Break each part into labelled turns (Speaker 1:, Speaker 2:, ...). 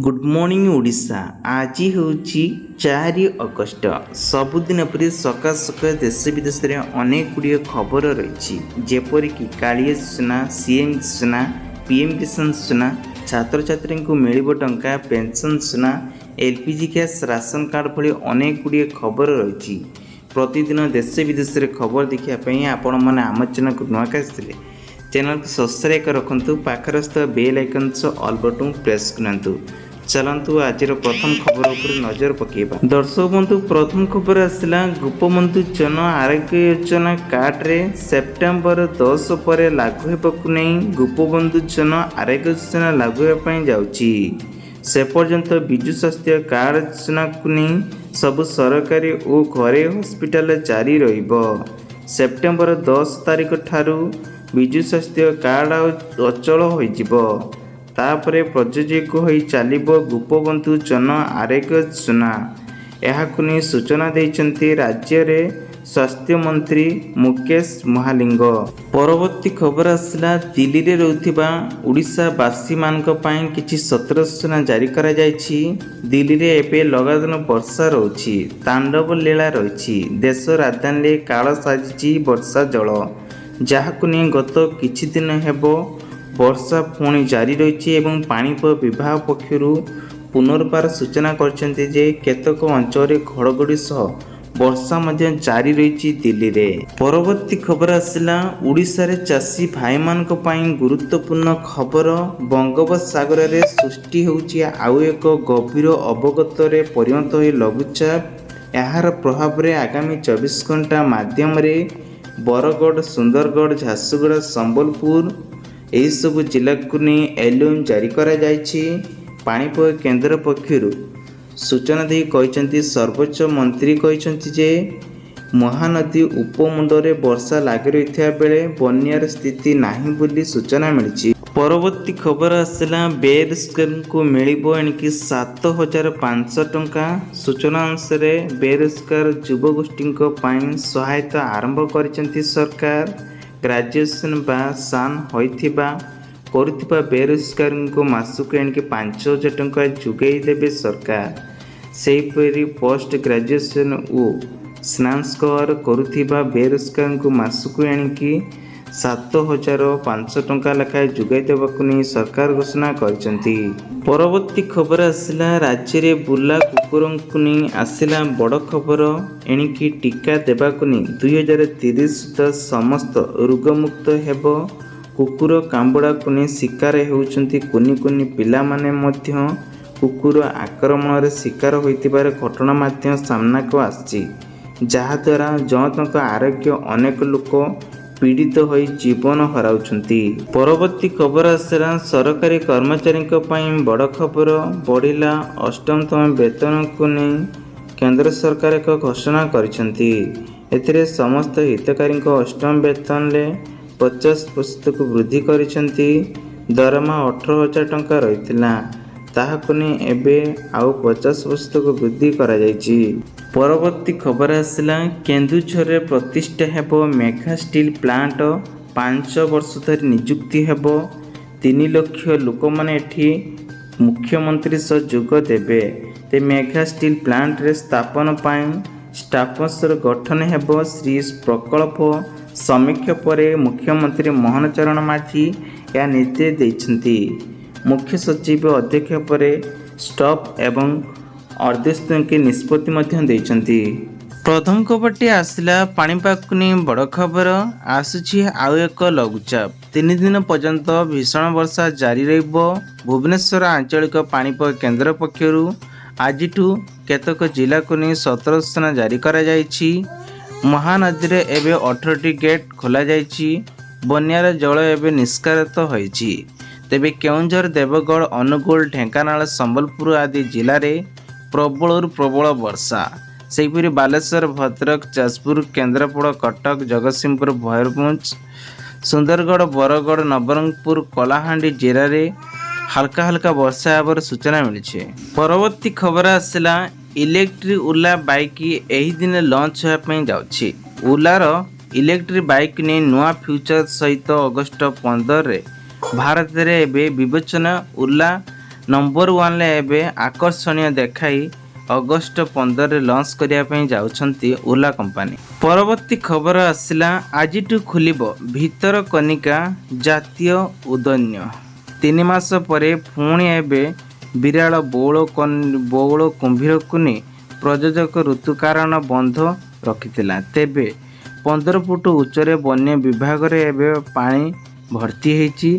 Speaker 1: Good morning Odisha. ଆଜି ହେଉଛି 4 August. ସବୁଦିନ ପରି ସକାଳ ସକାଳ ଦେଶ ବିଦେଶରେ ଅନେକ ଗୁଡ଼ିଏ ଖବର ରହିଛି, ଯେପରିକି କାଳିଆ ଯୋଜନା, ସିଏମ୍ ଯୋଜନା, ପିଏମ୍ କିଷାନ ଯୋଜନା, ଛାତ୍ରଛାତ୍ରୀଙ୍କୁ ମିଳିବ ଟଙ୍କା, ପେନ୍ସନ୍ ଯୋଜନା, ଏଲ୍ପିଜି ଗ୍ୟାସ୍, ରାସନ କାର୍ଡ଼ ଭଳି ଅନେକ ଗୁଡ଼ିଏ ଖବର ରହିଛି। ପ୍ରତିଦିନ ଦେଶ ବିଦେଶରେ ଖବର ଦେଖିବା ପାଇଁ ଆପଣମାନେ ଆମ ଚ୍ୟାନେଲକୁ ନୂଆ ଆସିଥିଲେ ଚ୍ୟାନେଲକୁ ସବସ୍କ୍ରାଇବ୍ କରି ରଖନ୍ତୁ, ପାଖରେ ଆସୁଥିବା ବେଲ୍ ଆଇକନ୍ ସହ ଅଲ୍ ବଟନ୍ ପ୍ରେସ୍ କରନ୍ତୁ। ଚାଲନ୍ତୁ, ଆଜିର ପ୍ରଥମ ଖବର ଉପରେ ନଜର ପକାଇବା। ଦର୍ଶକ ବନ୍ଧୁ, ପ୍ରଥମ ଖବର ଆସିଲା, ଗୋପବନ୍ଧୁ ଜନ ଆରୋଗ୍ୟ ଯୋଜନା କାର୍ଡ଼ରେ ସେପ୍ଟେମ୍ବର 10 ପରେ ଲାଗୁ ହେବାକୁ ନେଇ ଗୋପବନ୍ଧୁ ଜନ ଆରୋଗ୍ୟ ଯୋଜନା ଲାଗୁ ହେବା ପାଇଁ ଯାଉଛି। ସେ ପର୍ଯ୍ୟନ୍ତ ବିଜୁ ସ୍ୱାସ୍ଥ୍ୟ କାର୍ଡ଼ ଯୋଜନାକୁ ନେଇ ସବୁ ସରକାରୀ ଓ ଘରୋଇ ହସ୍ପିଟାଲ ଜାରି ରହିବ। ସେପ୍ଟେମ୍ବର 10 ତାରିଖ ଠାରୁ ବିଜୁ ସ୍ୱାସ୍ଥ୍ୟ କାର୍ଡ଼ ଆଉ ଅଚଳ ହୋଇଯିବ। ତାପରେ ପ୍ରଯୋଜକ ହୋଇ ଚାଲିବ ଗୋପବନ୍ଧୁ ଜନ ଆରୋଗ୍ୟ ଯୋଜନା। ଏହାକୁ ନେଇ ସୂଚନା ଦେଇଛନ୍ତି ରାଜ୍ୟରେ ସ୍ୱାସ୍ଥ୍ୟମନ୍ତ୍ରୀ ମୁକେଶ ମହାଲିଙ୍ଗ। ପରବର୍ତ୍ତୀ ଖବର ଆସିଲା, ଦିଲ୍ଲୀରେ ରହୁଥିବା ଓଡ଼ିଶାବାସୀମାନଙ୍କ ପାଇଁ କିଛି ସତର୍କ ସୂଚନା ଜାରି କରାଯାଇଛି। ଦିଲ୍ଲୀରେ ଏବେ ଲଗାତାର ବର୍ଷା ରହୁଛି, ତାଣ୍ଡବ ଲୀଳା ରହିଛି। ଦେଶ ରାଜଧାନୀରେ କାଳ ସାଜିଛି ବର୍ଷା ଜଳ, ଯାହାକୁ ନେଇ ଗତ କିଛି ଦିନ ହେବ ବର୍ଷା ପୁଣି ଜାରି ରହିଛି ଏବଂ ପାଣିପାଗ ବିଭାଗ ପକ୍ଷରୁ ପୁନର୍ବାର ସୂଚନା କରିଛନ୍ତି ଯେ କେତେକ ଅଞ୍ଚଳରେ ଘଡ଼ଘଡ଼ି ସହ ବର୍ଷା ମଧ୍ୟ ଜାରି ରହିଛି ଦିଲ୍ଲୀରେ। ପରବର୍ତ୍ତୀ ଖବର ଆସିଲା, ଓଡ଼ିଶାରେ ଚାଷୀ ଭାଇମାନଙ୍କ ପାଇଁ ଗୁରୁତ୍ୱପୂର୍ଣ୍ଣ ଖବର। ବଙ୍ଗୋପସାଗରରେ ସୃଷ୍ଟି ହେଉଛି ଆଉ ଏକ ଗଭୀର ଅବଗତରେ ପରିଣତ ହୋଇ ଲଘୁଚାପ। ଏହାର ପ୍ରଭାବରେ ଆଗାମୀ 24 ଘଣ୍ଟା ମାଧ୍ୟମରେ ବରଗଡ଼, ସୁନ୍ଦରଗଡ଼, ଝାରସୁଗୁଡ଼ା, ସମ୍ବଲପୁର ଏହିସବୁ ଜିଲ୍ଲାକୁ ନେଇ ୟେଲୋ ଜାରି କରାଯାଇଛି। ପାଣିପାଗ କେନ୍ଦ୍ର ପକ୍ଷରୁ ସୂଚନା ଦେଇ କହିଛନ୍ତି, ସର୍ବୋଚ୍ଚ ମନ୍ତ୍ରୀ କହିଛନ୍ତି ଯେ ମହାନଦୀ ଉପମୁଣ୍ଡରେ ବର୍ଷା ଲାଗି ରହିଥିବା ବେଳେ ବନ୍ୟାର ସ୍ଥିତି ନାହିଁ ବୋଲି ସୂଚନା ମିଳିଛି। ପରବର୍ତ୍ତୀ ଖବର ଆସିଲା, ବେରୋଜଗାରଙ୍କୁ ମିଳିବ ଏଣିକି 7500 ଟଙ୍କା। ସୂଚନା ଅନୁସାରେ ବେରୋଜଗାର ଯୁବଗୋଷ୍ଠୀଙ୍କ ପାଇଁ ସହାୟତା ଆରମ୍ଭ କରିଛନ୍ତି ସରକାର। ଗ୍ରାଜୁଏସନ୍ ବା ସାନ୍ ହୋଇଥିବା କରୁଥିବା ବେରୋଜଗାରଙ୍କୁ ମାସକୁ ଏଣିକି 5000 ଟଙ୍କା ଯୋଗାଇ ଦେବେ ସରକାର। ସେହିପରି ପୋଷ୍ଟ ଗ୍ରାଜୁଏସନ୍ ଓ ସ୍ନାତକ କରୁଥିବା ବେରୋଜଗାରଙ୍କୁ ମାସକୁ ଏଣିକି 7500 ଟଙ୍କା ଲେଖାଏଁ ଯୋଗାଇ ଦେବାକୁ ନେଇ ସରକାର ଘୋଷଣା କରିଛନ୍ତି। ପରବର୍ତ୍ତୀ ଖବର ଆସିଲା, ରାଜ୍ୟରେ ବୁଲା କୁକୁରଙ୍କୁ ନେଇ ଆସିଲା ବଡ଼ ଖବର। ଏଣିକି ଟୀକା ଦେବାକୁ ନେଇ 2030 ସୁଦ୍ଧା ସମସ୍ତ ରୋଗମୁକ୍ତ ହେବ। କୁକୁର କାମୁଡ଼ାକୁ ନେଇ ଶିକାର ହେଉଛନ୍ତି କୁନି କୁନି ପିଲାମାନେ ମଧ୍ୟ କୁକୁର ଆକ୍ରମଣରେ ଶିକାର ହୋଇଥିବାର ଘଟଣା ମଧ୍ୟ ସାମ୍ନାକୁ ଆସିଛି, ଯାହାଦ୍ୱାରା ଜନତାଙ୍କ ଆରୋଗ୍ୟ ଅନେକ ଲୋକ ପୀଡ଼ିତ ହୋଇ ଜୀବନ ହରାଉଛନ୍ତି। ପରବର୍ତ୍ତୀ ଖବର ଆସିଲା, ସରକାରୀ କର୍ମଚାରୀଙ୍କ ପାଇଁ ବଡ଼ ଖବର। ବଢ଼ିଲା ଅଷ୍ଟମତମ ବେତନକୁ ନେଇ କେନ୍ଦ୍ର ସରକାର ଏକ ଘୋଷଣା କରିଛନ୍ତି। ଏଥିରେ ସମସ୍ତ ହିତକାରୀଙ୍କ ଅଷ୍ଟମ ବେତନରେ 50 ପ୍ରତିଶତକୁ ବୃଦ୍ଧି କରିଛନ୍ତି। ଦରମା 18,000 ଟଙ୍କା ରହିଥିଲା, ତାହାକୁ ନେଇ ଏବେ ଆଉ 50 ପ୍ରତିଶତକୁ ବୃଦ୍ଧି କରାଯାଇଛି। ପରବର୍ତ୍ତୀ ଖବର ଆସିଲା, କେନ୍ଦୁଝରରେ ପ୍ରତିଷ୍ଠା ହେବ ମେଗା ଷ୍ଟିଲ୍ ପ୍ଲାଣ୍ଟ। 5 ବର୍ଷ ଧରି ନିଯୁକ୍ତି ହେବ 3 ଲକ୍ଷ ଲୋକମାନେ। ଏଠି ମୁଖ୍ୟମନ୍ତ୍ରୀ ସହ ଯୋଗ ଦେବେ। ତେ ମେଗା ଷ୍ଟିଲ୍ ପ୍ଲାଣ୍ଟରେ ସ୍ଥାପନ ପାଇଁ ଟାସ୍କଫୋର୍ସର ଗଠନ ହେବ। ଶ୍ରୀ ପ୍ରକଳ୍ପ ସମୀକ୍ଷା ପରେ ମୁଖ୍ୟମନ୍ତ୍ରୀ ମୋହନ ଚରଣ ମାଝୀ ଏହା ନିର୍ଦ୍ଦେଶ ଦେଇଛନ୍ତି। ମୁଖ୍ୟ ସଚିବ ଅଧ୍ୟକ୍ଷ ପରେ ଷ୍ଟପ୍ ଏବଂ ଅର୍ଦ୍ଦେଶଙ୍କୁ ନିଷ୍ପତ୍ତି ମଧ୍ୟ ଦେଇଛନ୍ତି। ପ୍ରଥମ ଖବରଟି ଆସିଲା, ପାଣିପାଗକୁ ନେଇ ବଡ଼ ଖବର ଆସୁଛି। ଆଉ ଏକ ଲଘୁଚାପ, 3 ଦିନ ପର୍ଯ୍ୟନ୍ତ ଭୀଷଣ ବର୍ଷା ଜାରି ରହିବ। ଭୁବନେଶ୍ୱର ଆଞ୍ଚଳିକ ପାଣିପାଗ କେନ୍ଦ୍ର ପକ୍ଷରୁ ଆଜିଠୁ କେତେକ ଜିଲ୍ଲାକୁ ନେଇ ସତର୍କ ସୂଚନା ଜାରି କରାଯାଇଛି। ମହାନଦୀରେ ଏବେ 18ଟି ଗେଟ୍ ଖୋଲାଯାଇଛି। ବନ୍ୟାର ଜଳ ଏବେ ନିଷ୍କାସିତ ହୋଇଛି। ତେବେ କେଉଁଝର, ଦେବଗଡ଼, ଅନୁଗୁଳ, ଢେଙ୍କାନାଳ, ସମ୍ବଲପୁର ଆଦି ଜିଲ୍ଲାରେ ପ୍ରବଳରୁ ପ୍ରବଳ ବର୍ଷା। ସେହିପରି ବାଲେଶ୍ୱର, ଭଦ୍ରକ, ଯାଜପୁର, କେନ୍ଦ୍ରାପଡ଼ା, କଟକ, ଜଗତସିଂହପୁର, ମୟୂରଭଞ୍ଜ, ସୁନ୍ଦରଗଡ଼, ବରଗଡ଼, ନବରଙ୍ଗପୁର, କଳାହାଣ୍ଡି ଜିଲ୍ଲାରେ ହାଲକା ହାଲକା ବର୍ଷା ହେବାର ସୂଚନା ମିଳିଛି। ପରବର୍ତ୍ତୀ ଖବର ଆସିଲା, ଇଲେକ୍ଟ୍ରିକ୍ ଓଲା ବାଇକ୍ ଏହି ଦିନ ଲଞ୍ଚ ହେବା ପାଇଁ ଯାଉଛି। ଓଲାର ଇଲେକ୍ଟ୍ରିକ୍ ବାଇକ୍ ନେଇ ନୂଆ ଫିଚର ସହିତ ଅଗଷ୍ଟ 15ରେ ଭାରତରେ ଏବେ ବିବେଚନା ଓଲା ନମ୍ବର ୱାନ୍ରେ ଏବେ ଆକର୍ଷଣୀୟ ଦେଖାଇ ଅଗଷ୍ଟ 15ରେ ଲଞ୍ଚ କରିବା ପାଇଁ ଯାଉଛନ୍ତି ଓଲା କମ୍ପାନୀ। ପରବର୍ତ୍ତୀ ଖବର ଆସିଲା, ଆଜିଠୁ ଖୋଲିବ ଭିତରକନିକା ଜାତୀୟ ଉଦ୍ୟାନ। 3 ମାସ ପରେ ପୁଣି ଏବେ ବିରଳ ବଉଳ କୁମ୍ଭୀରକୁ ନେଇ ପ୍ରଜନନ ଋତୁ କାରଣ ବନ୍ଦ ରଖିଥିଲା। ତେବେ 15 ଫୁଟ ଉଚ୍ଚରେ ବନ୍ୟ ବିଭାଗରେ ଏବେ ପାଣି ଭର୍ତ୍ତି ହେଇଛି।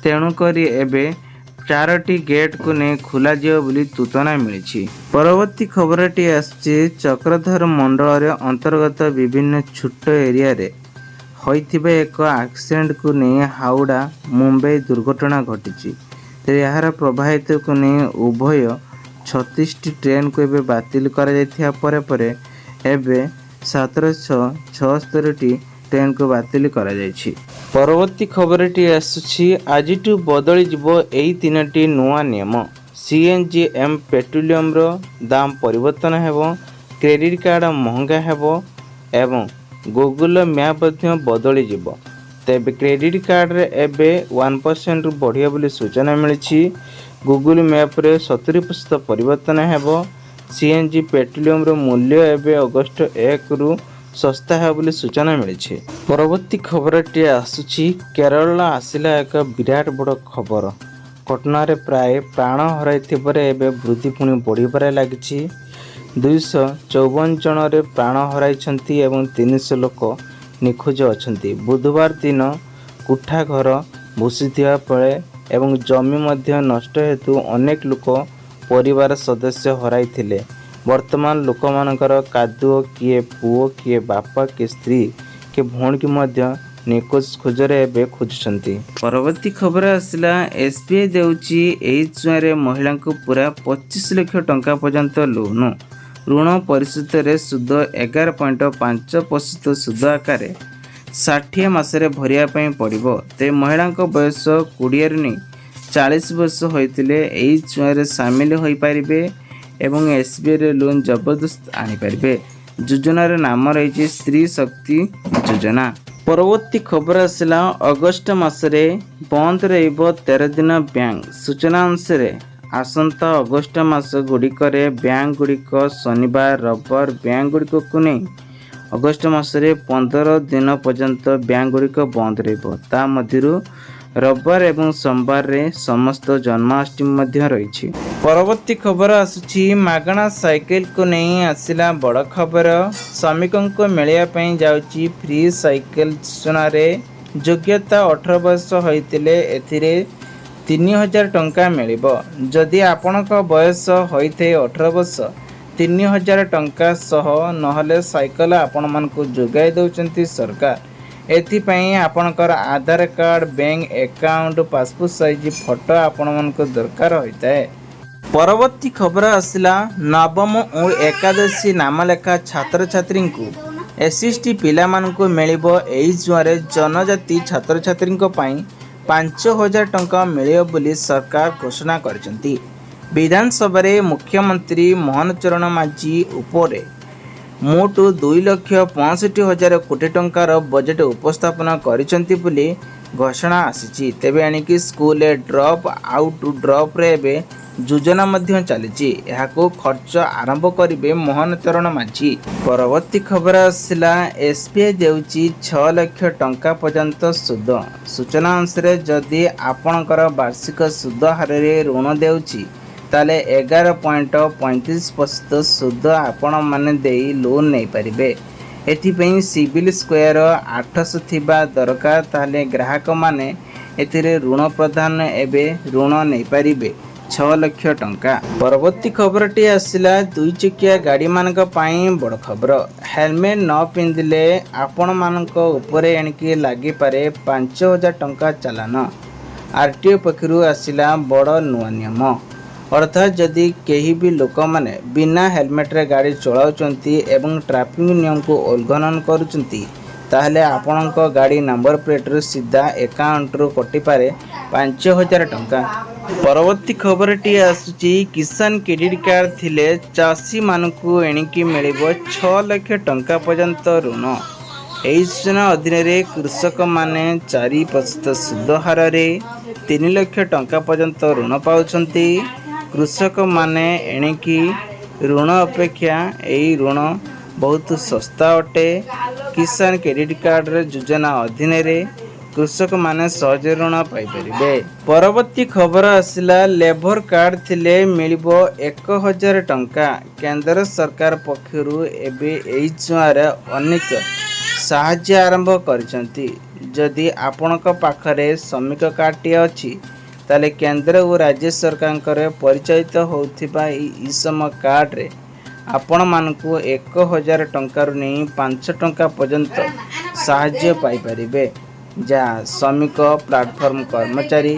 Speaker 1: ତେଣୁକରି ଏବେ ଚାରୋଟି ଗେଟ୍କୁ ନେଇ ଖୋଲାଯିବ ବୋଲି ସୂଚନା ମିଳିଛି। ପରବର୍ତ୍ତୀ ଖବରଟି ଆସୁଛି, ଚକ୍ରଧର ମଣ୍ଡଳରେ ଅନ୍ତର୍ଗତ ବିଭିନ୍ନ ଛୋଟ ଏରିଆରେ ହୋଇଥିବା ଏକ ଆକ୍ସିଡେଣ୍ଟକୁ ନେଇ ହାଉଡ଼ା ମୁମ୍ବାଇ ଦୁର୍ଘଟଣା ଘଟିଛି। ତେବେ ଏହାର ପ୍ରଭାବିତକୁ ନେଇ ଉଭୟ 36ଟି ଟ୍ରେନକୁ ଏବେ ବାତିଲ କରାଯାଇଥିବା ପରେ ପରେ ଏବେ 1776ଟି ଟ୍ରେନକୁ ବାତିଲ କରାଯାଇଛି। ପରବର୍ତ୍ତୀ ଖବରଟି ଆସୁଛି, ଆଜିଠୁ ବଦଳିଯିବ ଏଇ ତିନୋଟି ନୂଆ ନିୟମ। ସିଏନ୍ଜି ଏମ୍ ପେଟ୍ରୋଲିୟମର ଦାମ ପରିବର୍ତ୍ତନ ହେବ, କ୍ରେଡ଼ିଟ୍ କାର୍ଡ଼ ମହଙ୍ଗା ହେବ ଏବଂ ଗୁଗୁଲ ମ୍ୟାପ୍ ମଧ୍ୟ ବଦଳିଯିବ। ତେବେ କ୍ରେଡ଼ିଟ୍ କାର୍ଡ଼ରେ ଏବେ 1%ରୁ ବଢ଼ିବ ବୋଲି ସୂଚନା ମିଳିଛି। ଗୁଗୁଲ ମ୍ୟାପ୍ରେ 70% ପରିବର୍ତ୍ତନ ହେବ। ସିଏନ୍ଜି ପେଟ୍ରୋଲିୟମର ମୂଲ୍ୟ ଏବେ ଅଗଷ୍ଟ 1ରୁ ଶସ୍ତା ହେବ ବୋଲି ସୂଚନା ମିଳିଛି। ପରବର୍ତ୍ତୀ ଖବରଟି ଆସୁଛି, କେରଳ ଆସିଲା ଏକ ବିରାଟ ବଡ଼ ଖବର। ଘଟଣାରେ ପ୍ରାୟ ପ୍ରାଣ ହରାଇଥିବାରେ ଏବେ ବୃଦ୍ଧି ପୁଣି ବଢ଼ିବାରେ ଲାଗିଛି। 254 ଜଣରେ ପ୍ରାଣ ହରାଇଛନ୍ତି ଏବଂ 300 ଲୋକ ନିଖୋଜ ଅଛନ୍ତି। ବୁଧବାର ଦିନ କୋଠା ଘର ଭୁଷୁଥିବା ବେଳେ ଏବଂ ଜମି ମଧ୍ୟ ନଷ୍ଟ ହେତୁ ଅନେକ ଲୋକ ପରିବାର ସଦସ୍ୟ ହରାଇଥିଲେ। ବର୍ତ୍ତମାନ ଲୋକମାନଙ୍କର କାଦୁଅ, କିଏ ପୁଅ, କିଏ ବାପା, କିଏ ସ୍ତ୍ରୀ, କିଏ ଭଉଣୀକି ମଧ୍ୟ ନିଖୋଜ ଖୋଜରେ ଏବେ ଖୋଜୁଛନ୍ତି। ପରବର୍ତ୍ତୀ ଖବର ଆସିଲା, ଏସ୍ବିଆଇ ଦେଉଛି ଏହି ଛୁଆଁରେ ମହିଳାଙ୍କୁ ପୁରା 25 ଲକ୍ଷ ଟଙ୍କା ପର୍ଯ୍ୟନ୍ତ ଲୋନ୍। ଋଣ ପରିଶୋଧରେ ସୁଧ 11.5% ସୁଧ ଆକାରରେ 60 ମାସରେ ଭରିବା ପାଇଁ ପଡ଼ିବ। ତେବେ ମହିଳାଙ୍କ ବୟସ 20ରୁ ନେଇ 40 ବର୍ଷ ହୋଇଥିଲେ ଏହି ଛୁଆଁରେ ସାମିଲ ହୋଇପାରିବେ ଏବଂ ଏସ୍ବିଆଇରେ ଲୋନ୍ ଜବରଦସ୍ତ ଆଣିପାରିବେ। ଯୋଜନାର ନାମ ରହିଛି ସ୍ତ୍ରୀ ଶକ୍ତି ଯୋଜନା। ପରବର୍ତ୍ତୀ ଖବର ଆସିଲା, ଅଗଷ୍ଟ ମାସରେ ବନ୍ଦ ରହିବ 13 ଦିନ ବ୍ୟାଙ୍କ। ସୂଚନା ଅନୁସାରେ ଆସନ୍ତା ଅଗଷ୍ଟ ମାସ ଗୁଡ଼ିକରେ ବ୍ୟାଙ୍କ ଗୁଡ଼ିକ ଶନିବାର, ରବିବାର ବ୍ୟାଙ୍କ ଗୁଡ଼ିକକୁ ନେଇ ଅଗଷ୍ଟ ମାସରେ 15 ଦିନ ପର୍ଯ୍ୟନ୍ତ ବ୍ୟାଙ୍କ ଗୁଡ଼ିକ ବନ୍ଦ ରହିବ। ତା ମଧ୍ୟରୁ ରବିବାର ଏବଂ ସୋମବାରରେ ସମସ୍ତ ଜନ୍ମାଷ୍ଟମୀ ମଧ୍ୟ ରହିଛି। ପରବର୍ତ୍ତୀ ଖବର ଆସୁଛି, ମାଗଣା ସାଇକେଲକୁ ନେଇ ଆସିଲା ବଡ଼ ଖବର। ଶ୍ରମିକଙ୍କୁ ମିଳିବା ପାଇଁ ଯାଉଛି ଫ୍ରି ସାଇକେଲ ଯୋଜନାରେ ଯୋଗ୍ୟତା 18 ବର୍ଷ ହୋଇଥିଲେ ଏଥିରେ 3000 ଟଙ୍କା ମିଳିବ। ଯଦି ଆପଣଙ୍କ ବୟସ ହୋଇଥାଏ 18 ବର୍ଷ, 3000 ଟଙ୍କା ସହ ନହେଲେ ସାଇକେଲ ଆପଣମାନଙ୍କୁ ଯୋଗାଇ ଦେଉଛନ୍ତି ସରକାର। ଏଥିପାଇଁ ଆପଣଙ୍କର ଆଧାର card, bank account, passport size photo ଆପଣମାନଙ୍କୁ ଦରକାର ହୋଇଥାଏ। ପରବର୍ତ୍ତୀ ଖବର ଆସିଲା, ନବମ ଓ ଏକାଦଶ ନାମଲେଖା ଛାତ୍ରଛାତ୍ରୀଙ୍କୁ ଏସ୍ ସି ଟି ପିଲାମାନଙ୍କୁ ମିଳିବ। ଏହି ଜୁଆରେ ଜନଜାତି ଛାତ୍ରଛାତ୍ରୀଙ୍କ ପାଇଁ 5000 ଟଙ୍କା ମିଳିବ ବୋଲି ସରକାର ଘୋଷଣା କରିଛନ୍ତି। ବିଧାନସଭାରେ ମୁଖ୍ୟମନ୍ତ୍ରୀ ମୋହନ ଚରଣ ମାଝୀ ଉପରେ ମୋଟ 2,65,000 କୋଟି ଟଙ୍କାର ବଜେଟ୍ ଉପସ୍ଥାପନ କରିଛନ୍ତି ବୋଲି ଘୋଷଣା ଆସିଛି। ତେବେ ଏଣିକି ସ୍କୁଲରେ ଡ୍ରପ୍ ଆଉଟ୍ ଡ୍ରପ୍ରେ ଏବେ ଯୋଜନା ମଧ୍ୟ ଚାଲିଛି। ଏହାକୁ ଖର୍ଚ୍ଚ ଆରମ୍ଭ କରିବେ ମୋହନ ଚରଣ ମାଝୀ। ପରବର୍ତ୍ତୀ ଖବର ଆସିଲା, ଏସ୍ବିଆଇ ଦେଉଛି 6 ଲକ୍ଷ ଟଙ୍କା ପର୍ଯ୍ୟନ୍ତ ସୁଧ। ସୂଚନା ଅନୁସାରେ ଯଦି ଆପଣଙ୍କର ବାର୍ଷିକ ସୁଧ ହାରରେ ଋଣ ଦେଉଛି, ତାହେଲେ 11.35% ସୁଧ ଆପଣମାନେ ଦେଇ ଲୋନ୍ ନେଇପାରିବେ। ଏଥିପାଇଁ ସିବିଲ୍ ସ୍କୋର 800 ଥିବା ଦରକାର। ତାହେଲେ ଗ୍ରାହକମାନେ ଏଥିରେ ଋଣ ପ୍ରଦାନ ଏବେ ଋଣ ନେଇପାରିବେ 6 ଲକ୍ଷ ଟଙ୍କା। ପରବର୍ତ୍ତୀ ଖବରଟି ଆସିଲା, ଦୁଇ ଚକିଆ ଗାଡ଼ିମାନଙ୍କ ପାଇଁ ବଡ଼ ଖବର। ହେଲମେଟ୍ ନ ପିନ୍ଧିଲେ ଆପଣମାନଙ୍କ ଉପରେ ଏଣିକି ଲାଗିପାରେ 5000 ଟଙ୍କା ଚାଲାନ। ଆର୍ଟିଓ ପକ୍ଷରୁ ଆସିଲା ବଡ଼ ନୂଆ ନିୟମ। ଅର୍ଥାତ୍ ଯଦି କେହି ବି ଲୋକମାନେ ବିନା ହେଲମେଟ୍ରେ ଗାଡ଼ି ଚଳାଉଛନ୍ତି ଏବଂ ଟ୍ରାଫିକ୍ ନିୟମକୁ ଉଲ୍ଲଂଘନ କରୁଛନ୍ତି, ତାହେଲେ ଆପଣଙ୍କ ଗାଡ଼ି ନମ୍ବର ପ୍ଲେଟ୍ରୁ ସିଧା ଆକାଉଣ୍ଟରୁ କଟିପାରେ 5000 ଟଙ୍କା। ପରବର୍ତ୍ତୀ ଖବରଟି ଆସୁଛି, କିଷାନ କ୍ରେଡ଼ିଟ୍ କାର୍ଡ଼ ଥିଲେ ଚାଷୀମାନଙ୍କୁ ଏଣିକି ମିଳିବ 6 ଲକ୍ଷ ଟଙ୍କା ପର୍ଯ୍ୟନ୍ତ ଋଣ। ଏହି ଯୋଜନା ଅଧୀନରେ କୃଷକମାନେ 4% ସୁଧ ହାରରେ 3 ଲକ୍ଷ ଟଙ୍କା ପର୍ଯ୍ୟନ୍ତ ଋଣ ପାଉଛନ୍ତି। କୃଷକମାନେ ଏଣିକି ଋଣ ଅପେକ୍ଷା ଏହି ଋଣ ବହୁତ ଶସ୍ତା ଅଟେ। କିଷାନ କ୍ରେଡ଼ିଟ୍ କାର୍ଡ଼ର ଯୋଜନା ଅଧୀନରେ କୃଷକମାନେ ସହଜରେ ଋଣ ପାଇପାରିବେ। ପରବର୍ତ୍ତୀ ଖବର ଆସିଲା, ଲେବର କାର୍ଡ଼ ଥିଲେ ମିଳିବ 1000 ଟଙ୍କା। କେନ୍ଦ୍ର ସରକାର ପକ୍ଷରୁ ଏବେ ଏହି ଛୁଆଁରେ ଅନେକ ସାହାଯ୍ୟ ଆରମ୍ଭ କରିଛନ୍ତି। ଯଦି ଆପଣଙ୍କ ପାଖରେ ଶ୍ରମିକ କାର୍ଡ଼ଟିଏ ଅଛି, ତାହେଲେ କେନ୍ଦ୍ର ଓ ରାଜ୍ୟ ସରକାରଙ୍କର ପରିଚାଳିତ ହେଉଥିବା ଏହି ଇ ଶ୍ରମ କାର୍ଡ଼ରେ ଆପଣମାନଙ୍କୁ 1000 ଟଙ୍କାରୁ ନେଇ 5 ଟଙ୍କା ପର୍ଯ୍ୟନ୍ତ ସାହାଯ୍ୟ ପାଇପାରିବେ, ଯାହା ଶ୍ରମିକ ପ୍ଲାଟଫର୍ମ କର୍ମଚାରୀ